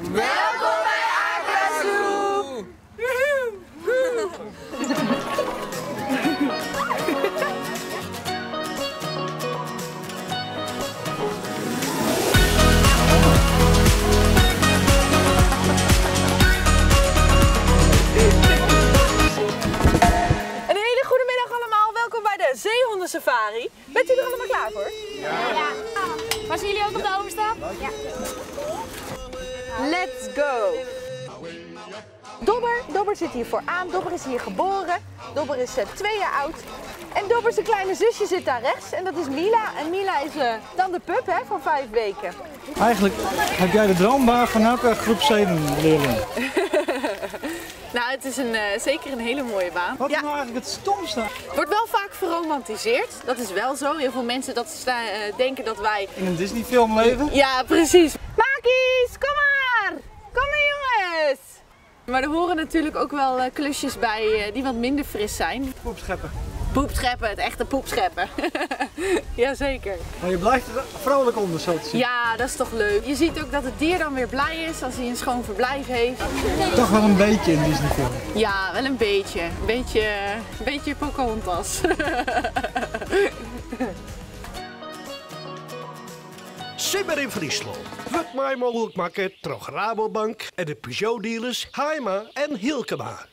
Welkom by Aqua Zoo! Een hele goede middag allemaal, welkom bij de zeehondensafari. Bent u er allemaal klaar voor? Ja. Passen jullie ook op de overstap? Ja. Let's go! Dobber, Dobber zit hier vooraan. Dobber is hier geboren. Dobber is 2 jaar oud. En Dobber zijn kleine zusje zit daar rechts. En dat is Mila. En Mila is dan de pup, hè, van 5 weken. Eigenlijk heb jij de droombaan van elke groep 7 leerling. Nou, het is zeker een hele mooie baan. Wat is Ja. nou eigenlijk het stomste? Het wordt wel vaak verromantiseerd. Dat is wel zo. Heel veel mensen dat denken dat wij in een Disney film leven. Ja, precies. Makies, kom maar! Kom maar jongens! Maar er horen natuurlijk ook wel klusjes bij die wat minder fris zijn. Poepscheppen. Poepscheppen, het echte poepscheppen. Jazeker. Maar je blijft er vrolijk onder, zo te zien. Ja, dat is toch leuk. Je ziet ook dat het dier dan weer blij is als hij een schoon verblijf heeft. Toch wel een beetje in Disney film. Ja, wel een beetje. Een beetje Pocahontas. Simmer in Friesland. Wurdt mei mooglik makke troch Rabobank en de Peugeot-dealers Haima en Hielkema.